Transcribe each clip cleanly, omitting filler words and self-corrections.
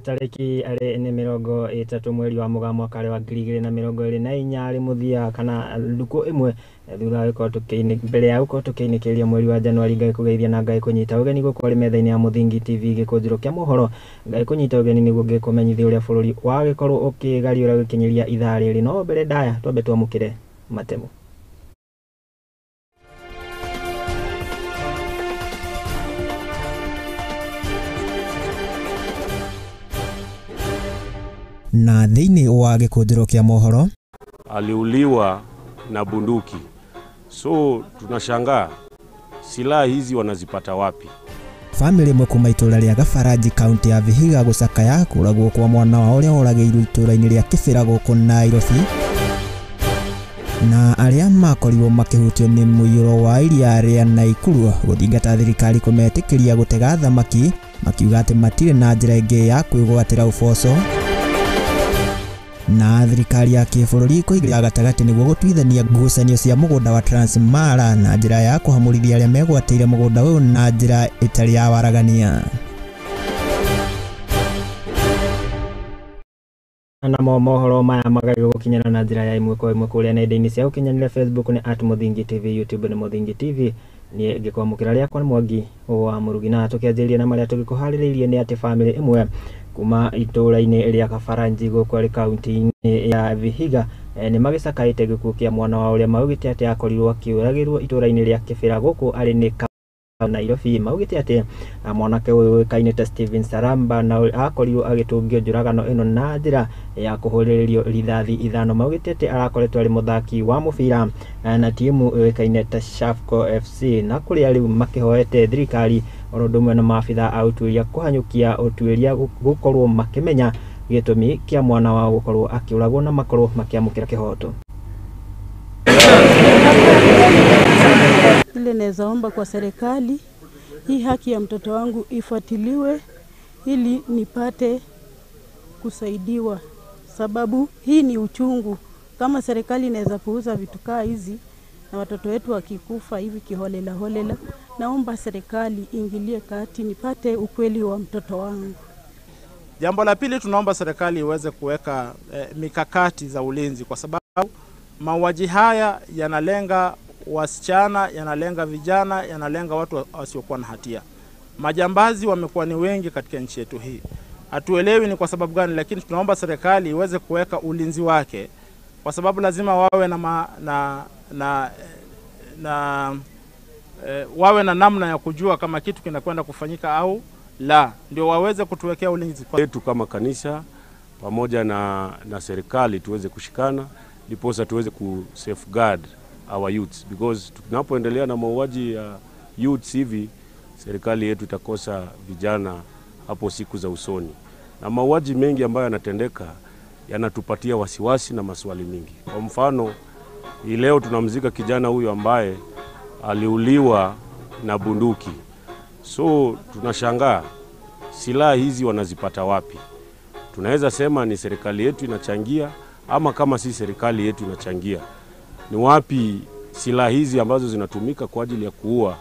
Tarĩki arĩ nĩ 30 mweri wa Mũgaa mwaka wa 2024 arĩ mũthia kana ndukũ ĩmwe thutha wa gũkorwo tũkĩinĩ mbere ya gũkorwo tũkĩinĩkĩrĩria mweri wa Januari. Ngai kũgeithia na Ngai kũnyita ũgeni gũkũ arĩ metha-inĩ ya Mũthingi TV gĩkũnjĩro kĩa mohoro. Ngai kũnyita ũgeni nĩguo ngĩkũmenyithia ũrĩa bũrũri wagĩkorwo ũkĩgariũra gũkinyĩria ithaa rĩrĩ, no mbere ndaya twambe twamũkĩre matemo. Na thĩinĩ wa gĩkũnjĩro kĩa mohoro, aliuliwa na bunduki. So tunashangaa silaha hizi wanazipata wapi? Family ĩmwe kuma itũra rĩa Gabaranji kaunti ya Vihiga gũcakaya kũragwo kwa mwana wao ũrĩa oragĩirwo itũra-inĩ rĩa Kĩbĩra gũkũ Nairobi, na arĩa makorirwo makĩhutio nĩ mũiyũro wa iria rĩa Naikuru gũthingata thirikari kũmetĩkĩria gũtega thamaki, makiuga atĩ matirĩ na njĩra ĩngĩ ya kwĩgwatĩra ũboco. Na thirikari ya kĩbũrũri kũigĩrĩra gatagatĩ nĩguo gũtuithania ngucanio cia mũgũnda wa Transmara na njĩra ya kũhamũrithia arĩa megwatĩire mũgũnda ũyũ na njĩra ĩtarĩ ya waragania. Namo mohoro maya magagĩ gũkinyana na njĩra ya ĩmwe kwa ĩmwe kũrĩa nenda-inĩ cia ũkinyanĩria. Facebook nĩ @Mũthingi TV, YouTube nĩ Mũthingi TV. Niĩ ngĩkwamũkĩra rĩakwa nĩ Mwangi wa Mũrugi, na tũkĩanjĩrĩria na marĩa tũgĩkũharĩrĩirie nĩ atĩ famĩlĩ ĩmwe kuma itũra-inĩ rĩa Gabaranji gũkũ arĩ kaunti-inĩ ya Vihiga nĩ magĩcakaĩte gĩkuũ kĩa mwana wao ũrĩa maugĩte atĩ akorirwo akĩũragĩrwo itũra-inĩ rĩa Kĩbĩra gũkũ arĩ nĩ Nairobi. Maugĩte atĩ mwanake ũyũ ũĩkaine ta Steven Saramba na akorirwo agĩtũngio njũragano ĩno na njĩra ya kũhũrĩrĩrio rithathi 5. Maugĩte atĩ arakoretwo arĩ mũthaki wa mũbira na timu ĩũĩkaine ta Shafco FC, na kũrĩa rĩu makĩhoete thirikari oro ũndũ ũmwe na maabitha a ũtuĩria kũhanyũkia ũtuĩria gũkorwo makĩmenya gĩtũmi kĩa mwana wao gũkorwo akĩũragwo na makorwo makĩamũkĩra kĩhoto. Ile naweza omba kwa serikali, hii haki ya mtoto wangu ifuatiliwe ili nipate kusaidiwa, sababu hii ni uchungu. Kama serikali inaweza puuza vitu kaa hizi na watoto wetu wakikufa hivi kiholela holela, naomba serikali ingilie kati nipate ukweli wa mtoto wangu. Jambo la pili, tunaomba serikali iweze kuweka mikakati za ulinzi, kwa sababu mauaji haya yanalenga wasichana, yanalenga vijana, yanalenga watu wasiokuwa na hatia. Majambazi wamekuwa ni wengi katika nchi yetu hii. Hatuelewi ni kwa sababu gani, lakini tunaomba serikali iweze kuweka ulinzi wake, kwa sababu lazima wawe na wawe na namna ya kujua kama kitu kinakwenda kufanyika au la, ndio waweze kutuwekea ulinzi yetu kama kanisa pamoja na serikali tuweze kushikana ndiposa tuweze ku safeguard our youths, because tunapoendelea na mauaji ya youths hivi, serikali yetu itakosa vijana hapo siku za usoni. Na mauaji mengi ambayo yanatendeka yanatupatia wasiwasi na maswali mingi. Kwa mfano, hii leo tunamzika kijana huyu ambaye aliuliwa na bunduki. So tunashangaa silaha hizi wanazipata wapi? Tunaweza sema ni serikali yetu inachangia, ama kama si serikali yetu inachangia, ni wapi silaha hizi ambazo zinatumika kwa ajili ya kuua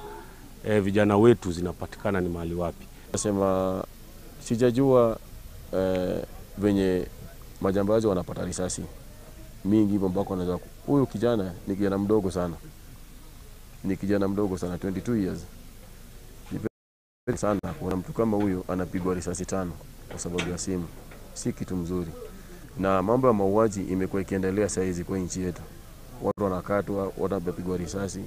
vijana wetu zinapatikana, ni mahali wapi? Nasema sijajua venye majambazi wanapata risasi mingi hivyo mpaka wanaweza. Huyu kijana ni kijana mdogo sana. Ni kijana mdogo sana, 22 years. Ni sana kuna mtu kama huyo anapigwa risasi 5 kwa sababu ya simu. Si kitu mzuri. Na mambo ya mauaji imekuwa ikiendelea saa hizi kwa nchi yetu. Watu wanakatwa, watu wanapigwa risasi.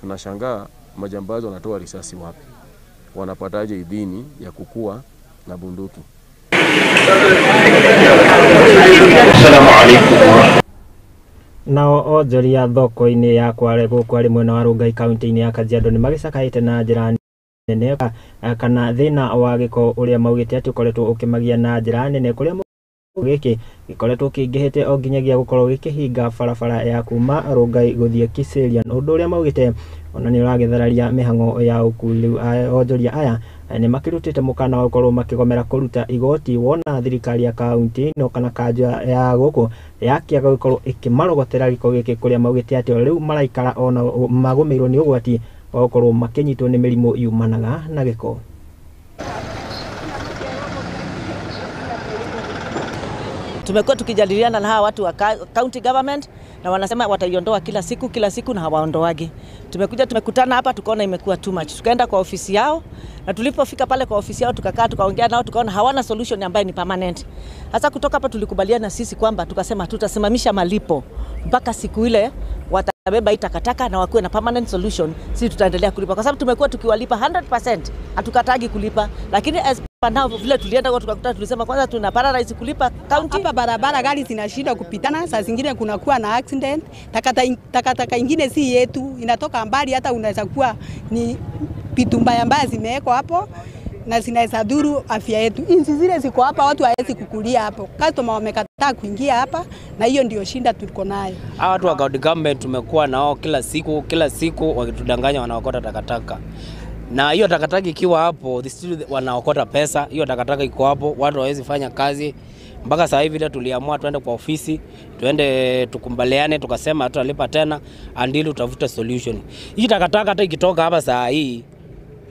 Tunashangaa majambazi wanatoa risasi wapi? Wanapataje idhini ya kukua na bunduki? Nao onjoria thoko-inĩ ya Kware gũkũ arĩ mwena wa Rongai kaunti-inĩ ya Kajiado nĩ magĩcakaĩte na njĩra nene kana thĩna wa gĩko ũrĩa maugĩte atĩ ũkoretwo ũkĩmagia na njĩra nene, kũrĩa gĩkĩ gĩkoretwo kĩingĩhĩte o nginyagia gũkorwo gĩkĩhinga barabara ya kuma Rongai gũthiĩ Kiserian, ũndũ ũrĩa maugĩte ona nĩ ũragĩthararia mĩhang'o ya ũkui. Rĩu onjoria aya nĩ makĩrutĩte mũkana wa gũkorwo makĩgomera kũruta igoti wona thirikari ya kaunti ĩno kana kanjũ ya gũkũ yakĩaga gũkorwo ĩkĩmarogotera gĩko gĩkĩ, kũrĩa maugĩte atĩ rĩu maraikara ona magũmĩirwo nĩ ũgwati wa gũkorwo makĩnyitwo nĩ mĩrimũ yumanaga na gĩko. Tumekuwa tukijadiliana na hawa watu wa county government na wanasema wataiondoa kila siku kila siku na hawaondoagi. Tumekuja tumekutana hapa tukaona imekuwa too much. Tukaenda kwa ofisi yao na tulipofika pale kwa ofisi yao tukakaa tukaongea nao tukaona hawana solution ambayo ni permanent. Hasa kutoka hapa tulikubaliana sisi kwamba tukasema tutasimamisha malipo mpaka siku ile watabeba hii takataka na wakuwe na permanent solution. Sisi tutaendelea kulipa kwa sababu tumekuwa tukiwalipa 100%, hatukatagi kulipa, lakini as per now vile tulienda kwa tukakuta tulisema kwanza tuna paralyze kulipa county. Hapa barabara gari zinashinda kupitana, saa zingine kunakuwa na accident. Takataka ingine si yetu, inatoka mbali, hata unaweza kuwa ni vitu mbaya mbaya zimewekwa hapo na zinaweza dhuru afya yetu. Inzi zile ziko hapa, watu hawezi kukulia hapo, customer wamekataa kuingia hapa, na hiyo ndio shinda tuliko nayo. Hawa watu wa county government tumekuwa nao kila siku kila siku wakitudanganya wanaokota takataka. Na hiyo takataka ikiwa hapo, the still wanaokota pesa, hiyo takataka iko hapo, watu hawezi fanya kazi. Mpaka sasa hivi tuliamua tuende kwa ofisi, tuende tukumbaliane, tukasema hatutalipa tena until utafute solution. Hii takataka hata ikitoka hapa saa hii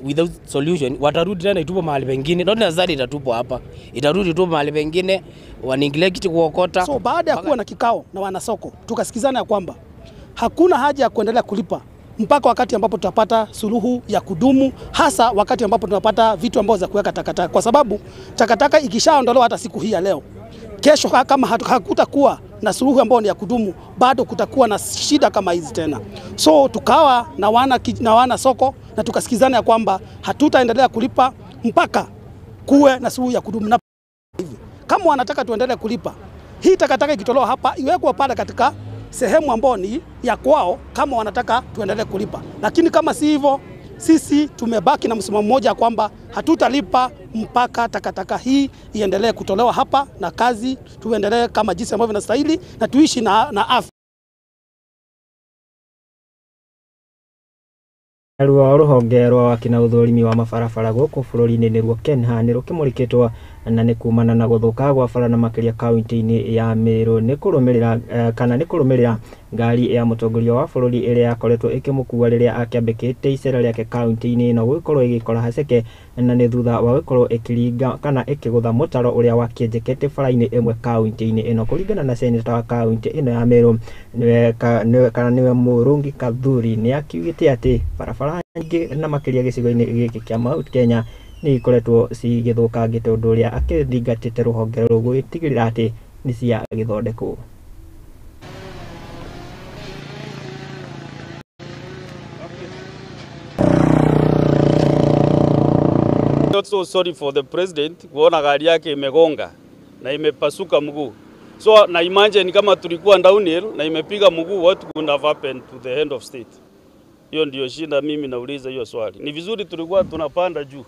without solution, watarudi tena itupwe mahali pengine. Not necessarily itatupwa hapa, itarudi tu mahali pengine, wananeglect kuokota. So baada ya kuwa na kikao na wanasoko, tukasikizana ya kwamba hakuna haja ya kuendelea kulipa mpaka wakati ambapo tutapata suluhu ya kudumu, hasa wakati ambapo tunapata vitu ambavyo za kuweka takataka, kwa sababu takataka ikishaondolewa hata siku hii ya leo, kesho kama hakutakuwa na suluhu ambayo ni ya kudumu, bado kutakuwa na shida kama hizi tena. So tukawa na wana soko na tukasikizana ya kwamba hatutaendelea kulipa mpaka kuwe na suluhu ya kudumu. Na hivi kama wanataka tuendelee kulipa, hii takataka ikitolewa hapa iwekwe pale katika sehemu ambayo ni ya kwao, kama wanataka tuendelee kulipa. Lakini kama si hivyo, sisi tumebaki na msimamo mmoja kwamba hatutalipa mpaka takataka hii iendelee kutolewa hapa na kazi tuendelee kama jinsi ambavyo inastahili na tuishi na afya. Naruo rũhonge rwa waki na ũthũrimi wa mabarabara gũkũ bũrũri-inĩ nĩruo KENHA nĩ rũkĩmũrĩkĩtwo na nĩ kumana na gũthũka gwa bara na makĩria kaunti-inĩ ya Meru nĩ kũrũmĩrĩra kana nĩ kũrũmĩrĩra ngari ya mũtongoria wa bũrũri ĩrĩa yakoretwo ĩkĩmũkua rĩrĩa akĩambĩkĩte icera rĩake kaunti-inĩ ĩno gũgĩkorwo ĩgĩkora haceke na nĩ thutha wa gũkorwo ĩkĩringa kana ĩkĩgũtha mũtaro ũrĩa wakĩenjekete bara-inĩ ĩmwe kaunti-inĩ ĩno. Kũringana na seneta wa kaunti ĩno ya Meru nĩwe kana nĩwe Mũrungi Kathuri nĩ akiugĩte atĩ barabara nyingĩ na makĩria gĩcigo-inĩ gĩkĩ kĩa Mount Kenya nĩ ikoretwo cigĩthũkangĩte ũndũ ũrĩa akĩthingatĩte rũhonge rũu gũgĩtigĩrĩra atĩ nĩ ciagĩthondekwo. Not so sorry for the president kuona gari yake imegonga na imepasuka mguu. So na imagine kama tulikuwa downhill na imepiga mguu, what could have happened to the head of state? Hiyo ndio shida, mimi nauliza hiyo swali. Ni vizuri tulikuwa tunapanda juu.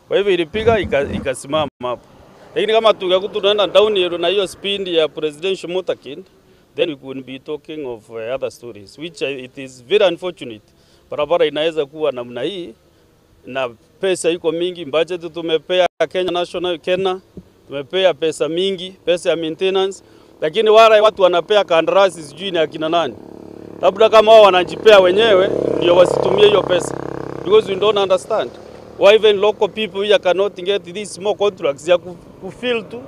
Kwa hivyo ilipiga ikasimama hapo. Lakini kama tungekuwa tunaenda downhill na hiyo speed ya presidential motorcade, then we could be talking of other stories, which it is very unfortunate. Barabara inaweza kuwa namna hii na pesa iko mingi, budget tumepea Kenya National Kenya, tumepea pesa mingi, pesa ya maintenance, lakini wale watu wanapea kandarasi sijui ni akina nani. Labda kama wao wanajipea wenyewe ndio wasitumie hiyo pesa, because we don't understand why even local people here cannot get these small contracts ya kufill tu,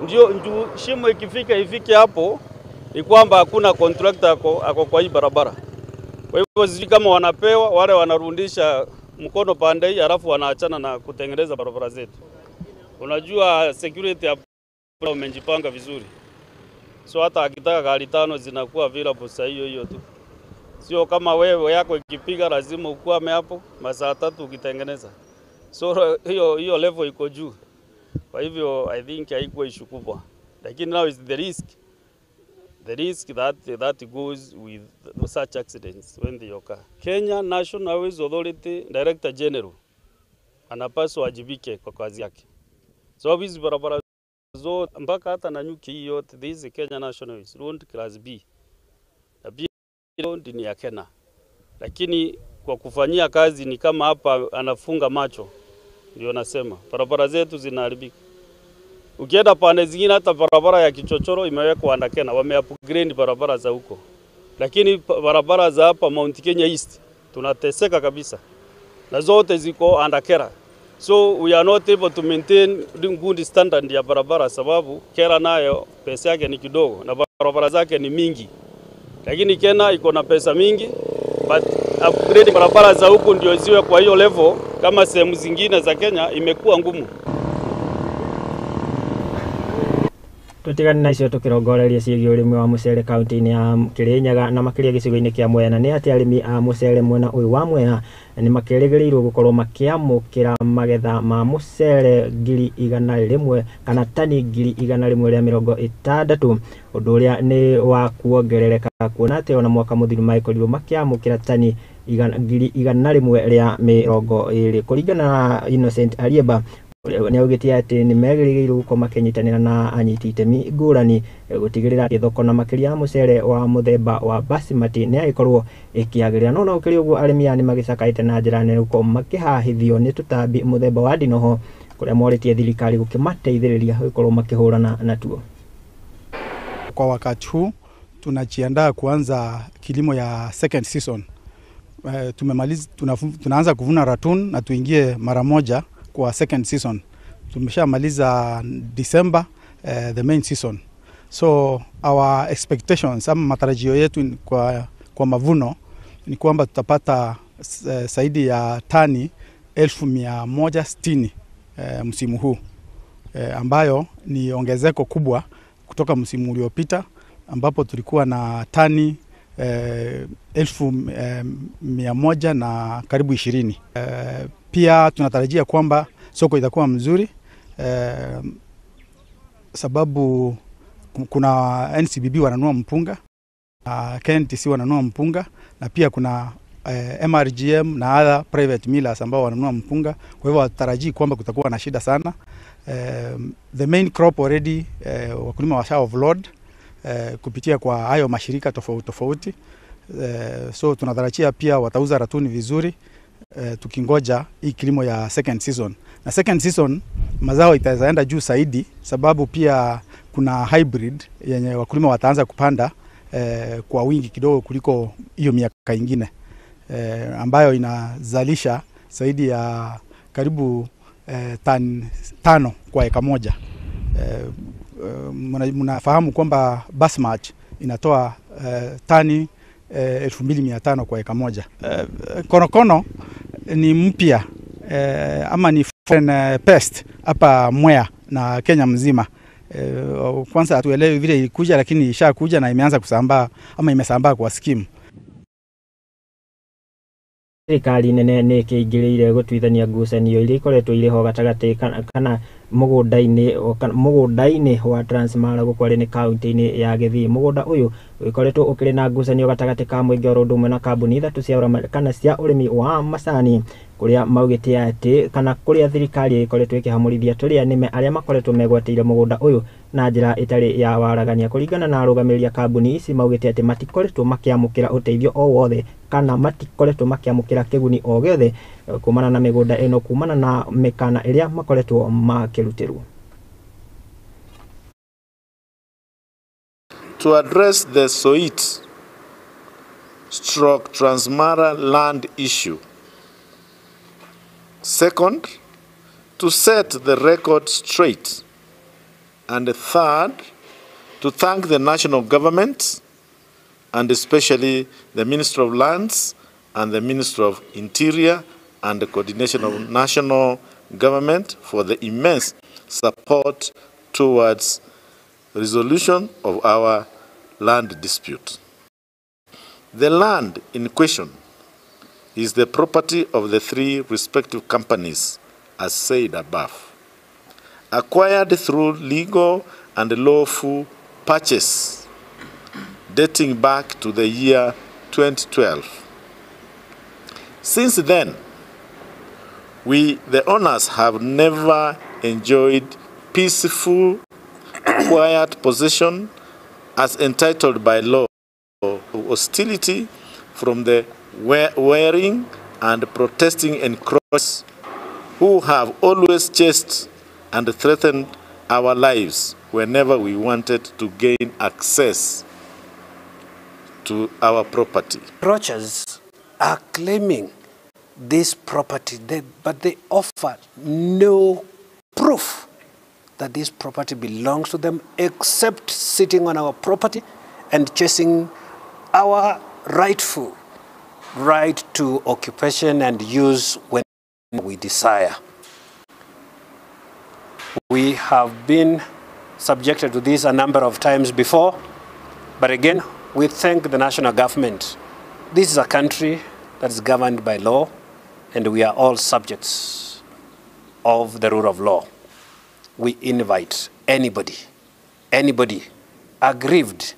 ndio shimo ikifika ifike hapo, ni kwamba hakuna contractor ako kwa hii barabara. Kwa hivyo sijui kama wanapewa wale wanarundisha mkono pande hii halafu wanaachana na kutengeneza barabara zetu. Unajua security hapo wamejipanga vizuri. So hata akitaka gari 5 zinakuwa available saa hiyo hiyo tu. Sio kama wewe yako ikipiga lazima ukwame hapo masaa 3 ukitengeneza. So hiyo level iko juu. Kwa hivyo I think haikuwa issue kubwa. Lakini now is the risk. The risk that goes with such accidents when they occur. Kenya National Highways Authority Director General anapaswa ajibike kwa kazi yake. So hizi barabara zote mpaka hata Nanyuki hii yote, this is Kenya National Highways Road Class B. Na B road ni ya Kenya. Lakini kwa kufanyia kazi ni kama hapa anafunga macho. Ndio nasema barabara zetu zinaharibika. Ukienda pande zingine hata barabara ya kichochoro imewekwa under Kenya, wame-upgrade barabara za huko. Lakini barabara za hapa Mount Kenya East tunateseka kabisa. Na zote ziko under Kenya. So we are not able to maintain good standard ya barabara sababu KeRRA nayo pesa yake ni kidogo na barabara zake ni mingi. Lakini Kena iko na pesa mingi, but upgrade barabara za huku ndio ziwe kwa hiyo level kama sehemu zingine za Kenya imekuwa ngumu. Tutigane na icio tukirongoreria ciĩgiĩ ũrĩmi wa mũcere kaunti-inĩ ya Kirinyaga na makĩria gĩcigo-inĩ kĩa Mwea, na nĩ atĩ arĩmi a mũcere mwena ũyũ wa Mwea nĩ makĩrĩgĩrĩirwo gũkorwo makĩamũkĩra magetha ma mũcere 100,000 kana tani 160,000, ũndũ ũrĩa nĩ wa kuongerereka kuona atĩ ona mwaka mũthiru magĩkorirwo makĩamũkĩra tani 120. Kũringana na Innocent Arieba, nĩ augĩte atĩ nĩ merĩgĩrĩirwo gũkorwo makĩnyitanĩra na anyiti itemi ngũrani gũtigĩrĩra atĩ thoko na makĩria ya mũcere wa mũthemba wa basmati nĩ yagĩkorwo ĩkĩagĩrĩra. No gũkĩrĩ ũguo, arĩmi aya nĩ magĩcakaĩte na njĩra nene gũkorwo makĩhahithio nĩ tũtambi mũthemba wa ndinoho, kũrĩa morĩtie thirikari gũkĩmateithĩrĩria gũkorwo makĩhũrana natuo. Kwa wakati huu tunajiandaa kuanza kilimo ya second season. Tumemaliza, tunaanza kuvuna ratun na tuingie mara moja kwa second season. Tumeshamaliza December, the main season. So our expectations ama matarajio yetu kwa mavuno ni kwamba tutapata zaidi ya tani 160,000 msimu huu, ambayo ni ongezeko kubwa kutoka msimu uliopita ambapo tulikuwa na tani 120,000 na karibu. Pia tunatarajia kwamba soko itakuwa mzuri, sababu kuna NCBB wananunua mpunga, KNTC wananunua mpunga, na pia kuna MRGM na other private millers ambao wananunua mpunga. Kwa hivyo tutarajii kwamba kutakuwa na shida sana. The main crop already wakulima washa overload kupitia kwa hayo mashirika tofauti tofauti. So tunatarajia pia watauza ratuni vizuri, tukingoja hii kilimo ya second season. Na second season mazao itaenda juu zaidi, sababu pia kuna hybrid yenye wakulima wataanza kupanda kwa wingi kidogo kuliko hiyo miaka ingine, ambayo inazalisha zaidi ya karibu tani 5 kwa eka moja. Mnafahamu kwamba basmati inatoa tani 2500 kwa eka moja. Konokono ni mpya, ama ni foreign pest hapa Mwea na Kenya mzima. Kwanza hatuelewi vile ilikuja, lakini ishakuja na imeanza kusambaa ama imesambaa kwa skimu. Thirikari nene nĩ ĩkĩingĩrĩire gũtuithania ngucanio iria ikoretwo irĩ ho gatagatĩ kana mũgũnda-inĩ wa Transmara gũkũ arĩ nĩ kaunti-inĩ ya Gĩthii. Mũgũnda ũyũ ũkoretwo ũkĩrĩ na ngucanio gatagatĩ ka mũingĩ oro ũndũ ũmwe na kambuni ithatũ cia kana cia ũrĩmi wa macani, kũrĩa maugĩte atĩ kana kũrĩa thirikari ĩkoretwo ĩkĩhamũrithia tũrĩa nĩme arĩa makoretwo megwatĩire mũgũnda ũyũ na njĩra ĩtarĩ ya waragania. Kũringana na arũgamĩrĩri a kambuni ici, maugĩte atĩ matikoretwo makĩamũkĩra ũteithio o wothe kana matikoretwo makĩamũkĩra kĩguni o gĩothe kumana na mĩgũnda ĩno, kumana na mĩkana ĩrĩa makoretwo makĩrutĩrwo. To address the Soit stroke Transmara land issue. Second, to set the record straight. And third, to thank the national government and especially the Minister of Lands and the Minister of Interior and the coordination of national government for the immense support towards resolution of our land dispute. The land in question is the property of the three respective companies, as said above, acquired through legal and lawful purchase dating back to the year 2012. Since then, we, the owners, have never enjoyed peaceful, quiet possession as entitled by law, hostility from the wearing and protesting encroachers who have always chased and threatened our lives whenever we wanted to gain access to our property. Encroachers are claiming this property, but they offer no proof that this property belongs to them, except sitting on our property and chasing our rightful right to occupation and use when we desire. We have been subjected to this a number of times before, but again, we thank the national government. This is a country that is governed by law, and we are all subjects of the rule of law. We invite anybody, anybody aggrieved,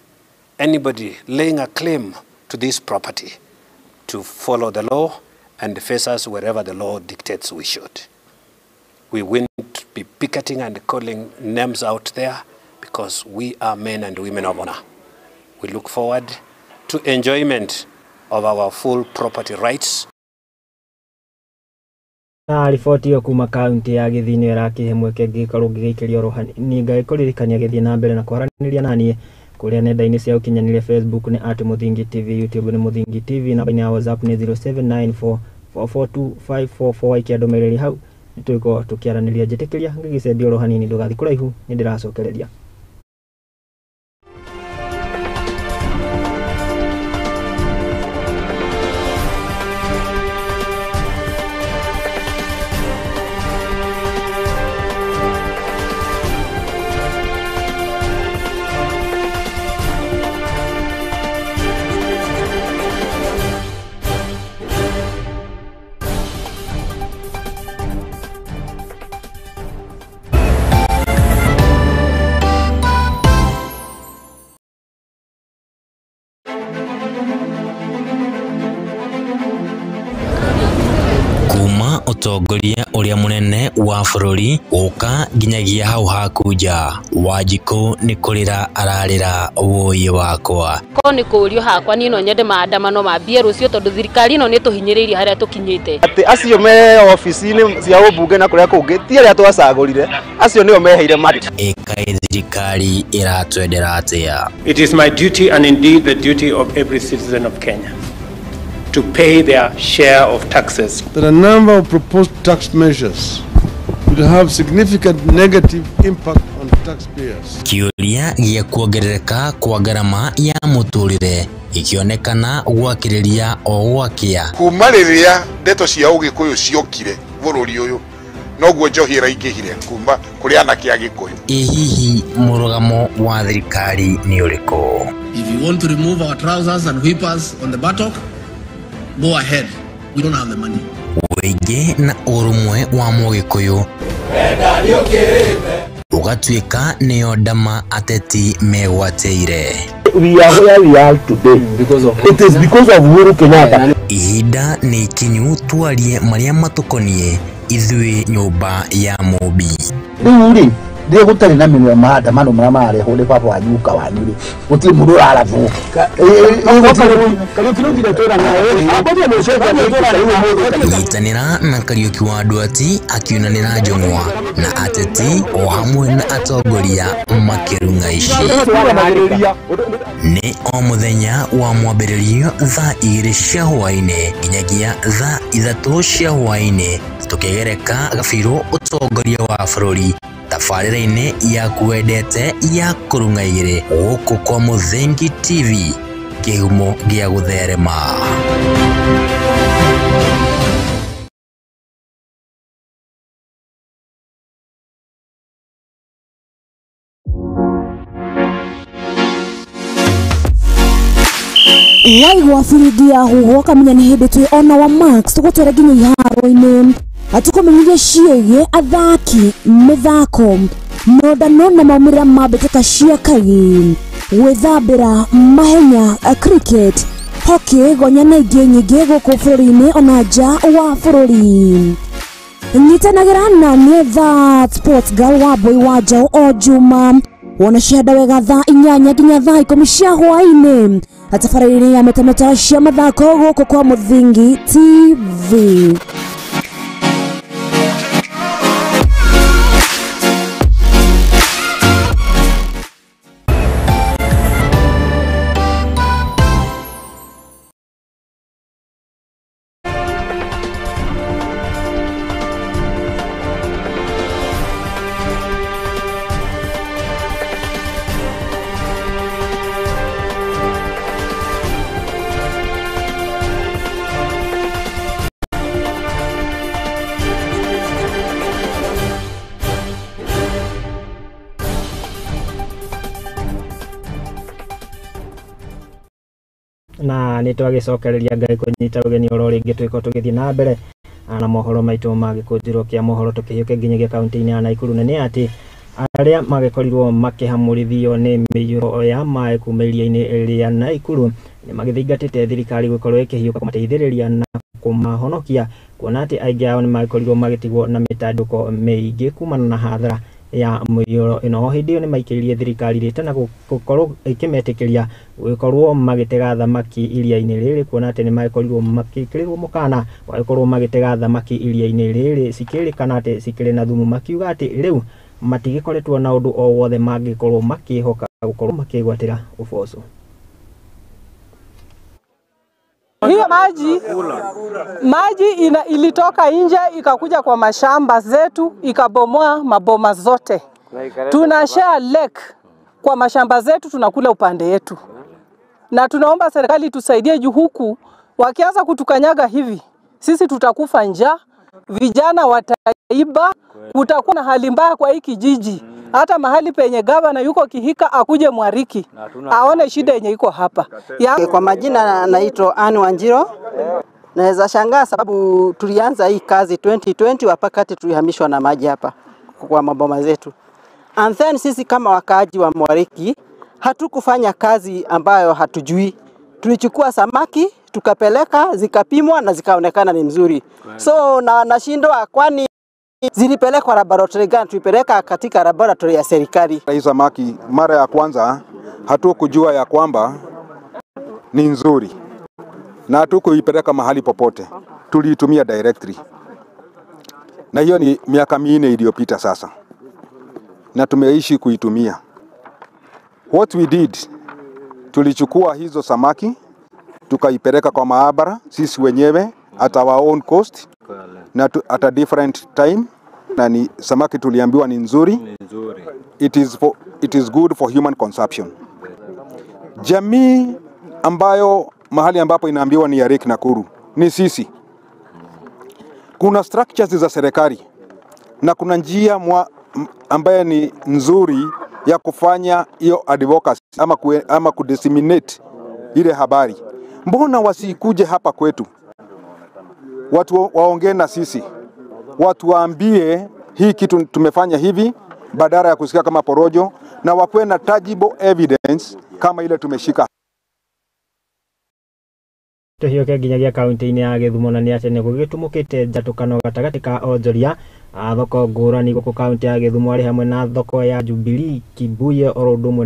anybody laying a claim to this property to follow the law and face us wherever the law dictates we should. We won't be picketing and calling names out there because we are men and women of honor. We look forward to enjoyment of our full property rights. Na riboti ĩyo kuma kaunti ya Gĩthii nĩyo ĩrakĩhe mweke ngĩkorwo ngĩgĩikĩria oro hanini ngagĩkũririkania gĩthiĩ na mbere na kwaranĩria naniĩ kũrĩa nenda-inĩ cia ũkinyanĩria Facebook nĩ @Mũthingi TV, YouTube nĩ Mũthingi TV, namba-inĩ ya WhatsApp nĩ 0794442544. Waikia ndũmĩrĩri hau nĩtũgũkorwo tũkĩaranĩria. Njĩtĩkĩria ngĩgĩcenjia oro hanini, ndũgathiĩ kũraihu, nĩndĩracokereria. Ũtongoria ũrĩa mũnene wa bũrũri gũka nginyagia hau hakunja Wanjikũ nĩ kũrĩra ararĩra wũiĩ wakwa. Ko nĩ kũũrio hakwa niĩ no nyende maandamano mambie rũciũ tondũ thirikari ĩno nĩ tũhinyĩrĩirie harĩa tũkinyĩte. Atĩ acio me obici-inĩ cia ũmbunge na kũrĩa kũngĩ ti arĩa twacagũrire, acio nĩo meheire marĩ. Ĩkaĩ thirikari ĩratwendera atĩa? It is my duty and indeed the duty of every citizen of Kenya to pay their share of taxes. That a number of proposed tax measures will have significant negative impact on taxpayers. Kĩũria gĩa kuongerereka kwa ngarama ya mũtũrĩre ikĩonekana gwakĩrĩria o gwakĩa. Kuma rĩrĩa ndeto cia ũgĩkũyũ ciokire bũrũri ũyũ noguo njohi ĩraingĩhire kuma kũrĩ anake a Gĩkũyũ. Ĩ hihi mũrũgamo wa thirikari nĩ ũrĩkũ? If you want to remove our trousers and whip us on the buttock, go ahead. We don't have the money. Ũingĩ na ũrũmwe wa mũgĩkũyũ ũgatuĩka nĩyo ndama ateti megwatĩire. We are where we are today because of it is because of Uhuru Kenyatta. Ihinda nĩ ikinyu twarie marĩa matũkoniĩ ithuĩ nyũmba ya Mũmbi. Rĩu rĩ rĩrĩa gũtarĩ na mĩnua maandamano marĩa mararehwo nĩ baba wanyu guka wanyu rĩ gũtirĩ mũndũ ũrarathwo. Nyitanĩra na Kariũki wa Nduati akiunanĩra njũng'wa na ateti o hamwe na atongoria makĩrung'a ici. Nĩ o mũthenya wa mwambĩrĩrio thaa 2 cia hwaĩ-inĩ nginyagia thaa 3 cia hwaĩ-inĩ tũkĩgereka gabirũ ũtongoria wa bũrũri tabarĩra-inĩ yaku wendete ya kũrung'a igĩrĩ gũkũ kwa Mũthingi TV, kĩhumo gĩa gũtherema. Waigua biringi ya huhwo kamenya nĩ hĩndĩ twĩ ona wa Max tũgũtwara nginya iharo-inĩ atũkũmenyithia ciĩgiĩ athaki mĩthako nondano na maumĩrĩra ma mbĩtĩka cia kaĩ gwĩthambĩra mahenya cricket hockey gonya na ingĩ nyingĩ gũkũ bũrũri-inĩ ona nja wa bũrũri. Nyitanagĩra na niĩ That Sports Girl wa Boy wa Njaũ o Juma wona cianda wega thaa 8 nginya thaa 10 cia hwaĩ-inĩ tabarĩra-inĩ ya metameta cia mathako gũkũ kwa Mũthingi TV. Na nĩ twagĩcokereria Ngai kũnyita ũgeni oro rĩngĩ twĩko tũgĩthiĩ na mbere na mohoro maitũ ma gĩkũnjĩro kĩa mohoro tũkĩhiũke nginyagia kaunti-inĩ ya Nakuru. Na nĩ atĩ arĩa magĩkorirwo makĩhamũrithio nĩ mĩiyũro ya maĩ kuma iria-inĩ rĩa Nakuru nĩ magĩthingatĩte thirikari gũkorwo ĩkĩhiũka kũmateithĩrĩria na kũmahonokia, kuona atĩ aingĩ ao nĩ magĩkorirwo magĩtigwo na mĩtandũko mĩingĩ kumana na hathara ya mũiyũro ĩno. O hĩndĩ ĩyo nĩ maikĩrĩrie thirikari rĩta na gũkorwo ĩkĩmetĩkĩria gũkorwo magĩtega thamaki iria-inĩ rĩrĩ, kuona atĩ nĩ magĩkorirwo makĩkĩrĩrwo mũkana wa gũkorwo magĩtega thamaki iria-inĩ rĩrĩ cikĩrĩkana atĩ cikĩrĩ na thumu, makiuga atĩ rĩu matigĩkoretwo na ũndũ o wothe mangĩkorwo makĩhoka gũkorwo makĩgwatĩra ũboco. Hiyo maji ilitoka nje ikakuja kwa mashamba zetu ikabomoa maboma zote. Tuna share lake kwa mashamba zetu, tunakula upande yetu. Na tunaomba serikali tusaidie juu huku wakianza kutukanyaga hivi sisi tutakufa njaa, vijana wataiba, kutakuwa na hali mbaya kwa hii kijiji. Hata mahali penye gavana yuko Kihika akuje Mwariki aone shida yenye iko hapa. Kwa majina naitwa Anne Wanjiro. Naweza shangaa sababu tulianza hii kazi 2020 wakati tulihamishwa na maji hapa kwa maboma zetu. And then sisi kama wakaaji wa Mwariki hatukufanya kazi ambayo hatujui. Tulichukua samaki tukapeleka zikapimwa na zikaonekana ni mzuri. So na nashindwa kwani zilipelekwa laboratory gani? Tulipeleka katika laboratory ya serikali. Hii samaki mara ya kwanza hatukujua ya kwamba ni nzuri na hatukuipeleka mahali popote, tuliitumia directly, na hiyo ni miaka 4 iliyopita sasa, na tumeishi kuitumia. What we did, tulichukua hizo samaki tukaipeleka kwa maabara sisi wenyewe at our own cost na at a different time, na ni samaki tuliambiwa ni nzuri. It is good for human consumption. Jamii ambayo mahali ambapo inaambiwa ni ya Lake Nakuru ni sisi. Kuna structures za serikali na kuna njia ambaye ni nzuri ya kufanya hiyo advocacy ama kudisseminate ile habari. Mbona wasikuje hapa kwetu? Watu waongee na sisi, watu waambie hii kitu tumefanya hivi, badala ya kusikia kama porojo, na wakuwe na tangible evidence kama ile tumeshika. Tuhiũke nginyagia kaunti-inĩ ya Gĩthumo na nĩ atĩ nĩ gũgĩtumũkĩte njatũkano gatagatĩ ka onjoria a thoko ngũrani gũkũ kaunti ya Gĩthumo arĩ hamwe na thoko ya Jubilee, Kibuye oro ũndũ ũmwe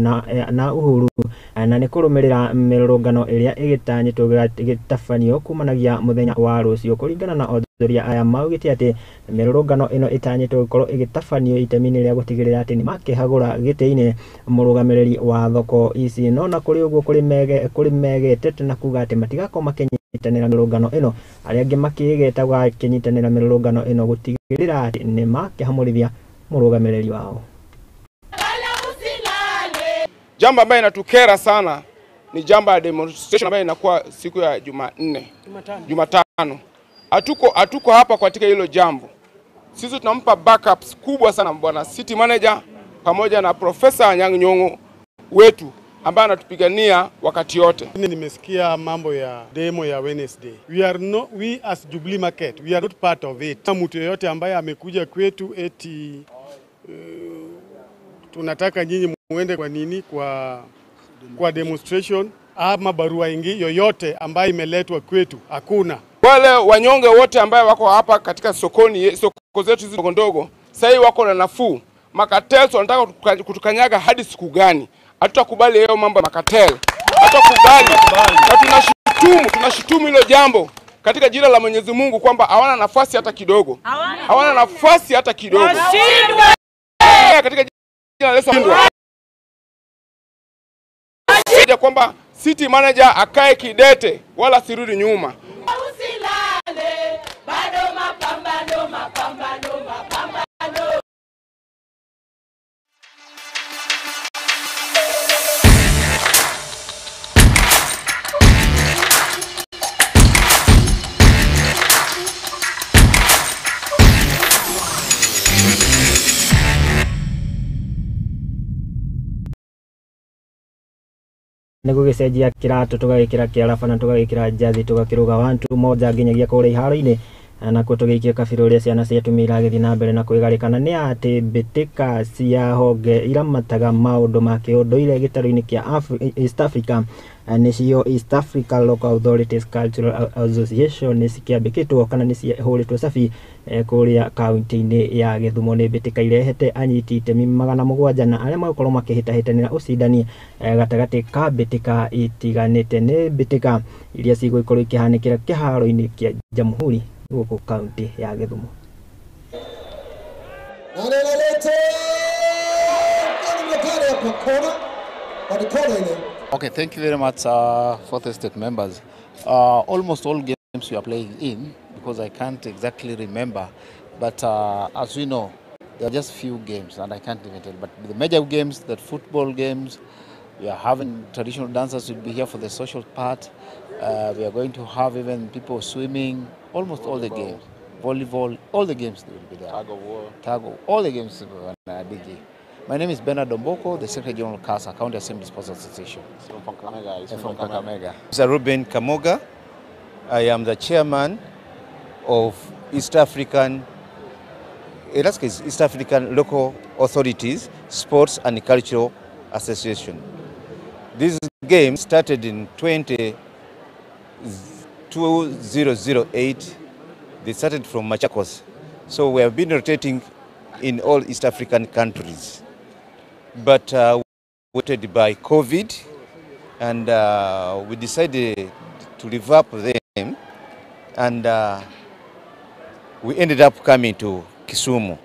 na Uhuru, na nĩ kũrũmĩrĩra mĩrũrũngano ĩrĩa ĩgĩtanyĩtwo ĩgĩtabanio kumanagia mũthenya wa rũciũ. Kũringana na onjoria aya maugĩte atĩ mĩrũrũngano ĩno ĩtanyĩtwo gũkorwo ĩgĩtabanio itemi-inĩ rĩa gũtigĩrĩra atĩ nĩ makĩhagũra gĩtĩ-inĩ mũrũgamĩrĩri wa thoko ici. No na kũrĩ ũguo kũrĩ megetete na kuga atĩ matigakorwo makĩnyitanĩra mĩrũrũngano ĩno, arĩa angĩ makĩgeta gũkinyitanĩra mĩrũrũngano ĩno gũtigĩrĩra atĩ nĩ makĩhamũrithia mũrũgamĩrĩri wao. Jambo ambayo inatukera sana ni jambo ya demonstration ambayo inakuwa siku ya Jumanne, Jumatano. Hatuko hapa katika hilo jambo. Sisi tunampa backups kubwa sana bwana city manager pamoja na Professor Anyang' Nyong'o wetu ambaye anatupigania wakati yote. Nimesikia mambo ya demo ya Wednesday. We as Jubilee Market, we are not part of it. Mtu yeyote ambaye amekuja kwetu eti tunataka nyinyi muende kwa nini kwa demonstration ama barua ingi yoyote ambayo imeletwa kwetu hakuna. Wale wanyonge wote ambaye wako hapa katika sokoni, soko zetu hizi ndogo ndogo, sasa wako na nafuu. Makatels wanataka kutukanyaga hadi siku gani? Hatutakubali hiyo mambo ya makatel. Hatutakubali. Na tunashutumu hilo jambo katika jina la Mwenyezi Mungu kwamba hawana nafasi hata kidogo. Hawana nafasi hata kidogo. Katika jina la Yesu kwamba city manager akae kidete wala sirudi nyuma. Usilale, bado mapambano, mapambano, mapambano. Nĩ gũgĩcenjia kĩratũ tũgagĩkĩra kĩaraba na tũgagĩkĩra njathi tũgakĩrũga 1 2 moja nginyagia kũrĩa iharo-inĩ nakuo tũgĩikie kabirũ ũrĩa ciana cia atumia iragĩthiĩ na mbere na kwĩgarĩkana. Nĩ atĩ mbĩtĩka cia honge iramataga maũndũ ma kĩũndũire gĩtarũ-inĩ kĩa East Africa, nĩcio East Africa Local Authorities Cultural Association, nĩ cikĩambĩkĩtwo kana nĩ cihũrĩtwo cabi kũrĩa kaunti-inĩ ya Gĩthumo. Nĩ mbĩtĩka irehete anyiti itemi 700 na arĩa magũkorwo makĩhĩtahĩtanĩra ũcindani gatagatĩ ka mbĩtĩka itiganĩte. Nĩ mbĩtĩka iria cigũkorwo ikĩhanĩkĩra kĩharo-inĩ kĩa Jamhuri gũkũ kaunti ya Gĩthumo. Okay, thank you very much, Fourth Estate members. Almost all games we are playing in, because I can't exactly remember, but as we know, there are just few games, and I can't even tell. But the major games, the football games, we are having traditional dancers will be here for the social part. We are going to have even people swimming, almost all the games. Volleyball, all the games will be there. Tug of war. Tug of, all the games will be there. My name is Bernard Domboko, the Secretary General of CASA, County Assembly Sports Association. From Kakamega. From Kakamega. Mr. Ruben Kamoga. I am the chairman of East African Local Authorities Sports and Cultural Association. This game started in 2008. They started from Machakos. So we have been rotating in all East African countries. But waited by COVID, and we decided to revamp them, and we ended up coming to Kisumu.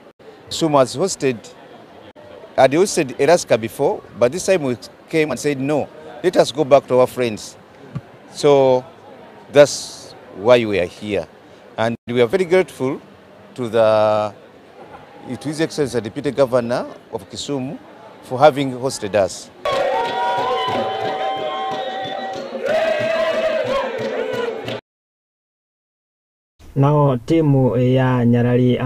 Kisumu has hosted, had hosted Erasca before, but this time we came and said, no, let us go back to our friends. So that's why we are here. And we are very grateful to His Excellency the Deputy Governor of Kisumu for having hosted us. Nao timu ya Nyarari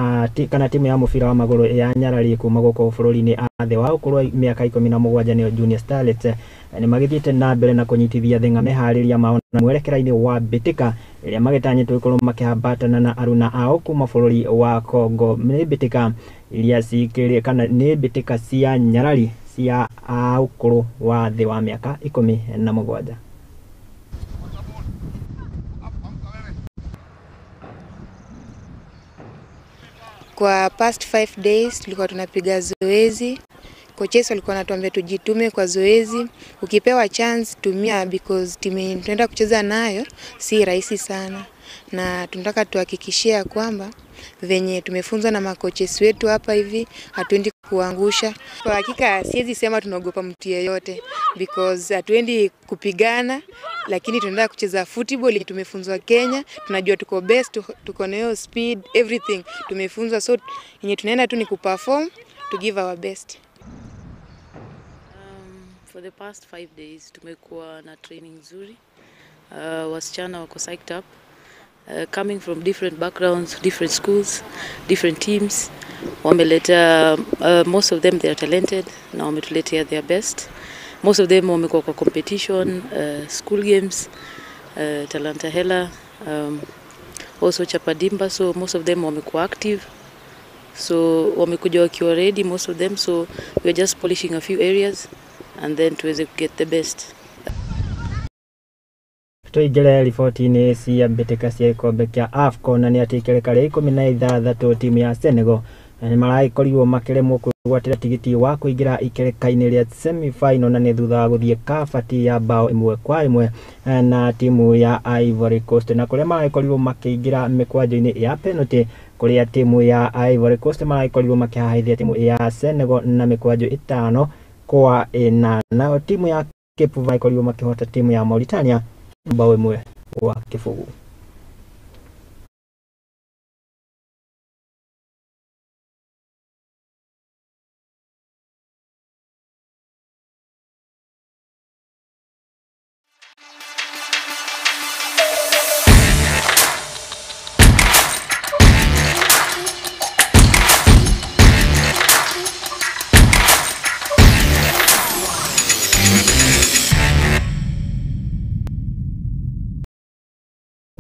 kana timu ya mũbira wa magũrũ ya Nyarari kuma gũkũ bũrũri-inĩ a thĩ wa ũkũrũ wa mĩaka 17 nĩyo Junior Starlets nĩ magĩthiĩte na mbere na kũnyitithia thĩng'a meharĩria mao na mwerekera-inĩ wa mbĩtĩka ĩrĩa magĩtanyĩtwo gũkorwo makĩhambatana na aruna ao kuma bũrũri wa Congo. Nĩ mbĩtĩka iria cikĩrĩ kana nĩ mbĩtĩka cia Nyarari cia ũkũrũ wa thĩ wa mĩaka 17. Kwa past 5 days tulikuwa tunapiga zoezi. Coaches walikuwa wanatuambia tujitume kwa zoezi. Ukipewa chance tumia, because timu tunaenda kucheza nayo si rahisi sana. Na tunataka tuhakikishie kwamba venye tumefunzwa na makoches wetu hapa hivi hatuendi kuangusha. Kwa hakika siwezi sema tunaogopa mtu yeyote, because hatuendi kupigana, lakini tunaenda kucheza football. Tumefunzwa Kenya, tunajua tuko best, tuko nayo speed, everything tumefunzwa, so yenye tunaenda tu ni kuperform, to give our best. For the past 5 days tumekuwa na training nzuri. Wasichana wako psyched up. Coming from different backgrounds, different schools, different teams. Wameleta, most of them they are talented na wametuletea their best. Most of them wamekuwa kwa competition, school games, Talanta Hela, also Chapadimba, so most of them wamekuwa active. So wamekuja wakiwa ready, most of them, so we are just polishing a few areas and then tuweze get the best. Tuingire riboti-inĩ cia mbĩtĩka cia gĩkombe kĩa AFCON na nĩ atĩ ikereka rĩa 16 timu ya Senegal nĩ maragĩkorirwo makĩremwo kwĩgwatĩra tigiti wa kũingĩra ikereka-inĩ rĩa semi-final na nĩ thutha wa gũthiĩ kabati ya bao 1-1 na timu ya Ivory Coast, na kũrĩa maragĩkorirwo makĩingĩra mĩkwanjo-inĩ ya penalty kũrĩa timu ya Ivory Coast maragĩkorirwo makĩhahaithia timu ya Senegal na mĩkwanjo 5-4. Nayo timu ya Cape Verde ikorirwo makĩhota timu ya Mauritania bao 1-0.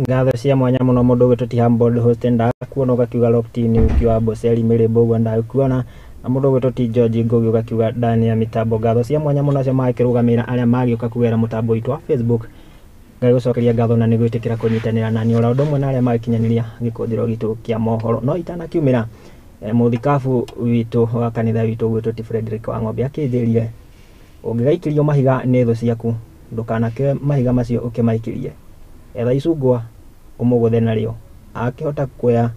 Ngatho cia mwanya muno mundu gwitwo ti Humble Host, ndakuona ugakiuga Loptin ukiwa Amboseli Mĩrĩmbo ũguo ndakuona, na mũndũ gwitwo ti George Ngugi ugakiuga ndani ya mitambo. Ngatho cia mwanya muno acio magĩkĩrũgamĩrĩra arĩa magĩũka kũgera mũtambo witũ wa Facebook, ngagĩgũcokeria ngatho na nĩ gwĩtĩkĩra kũnyitanĩra nani ora ũndũ ũmwe na arĩa magĩkinyanĩria gĩkũnjĩro gitũ kĩa mohoro. No itanakiumĩra, mũthikabu witũ wa kanitha witũ gwitwo ti Frederick Wang'ombe akĩnjĩrire ũngĩgaikĩrio mahiga nĩ thũ ciaku ndũkanakĩoe mahiga macio ũkĩmaikĩrie, etha icungwa ũmũgũthe narĩo, akĩhota kuoya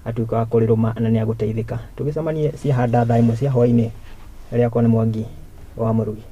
atuĩka wa kũrĩrũma na nĩ agũteithĩka. Tũgĩcemanie ciahanda thaa 1 cia hwaĩ-inĩ, rĩakwa nĩ Mwangi wa Mũrugi.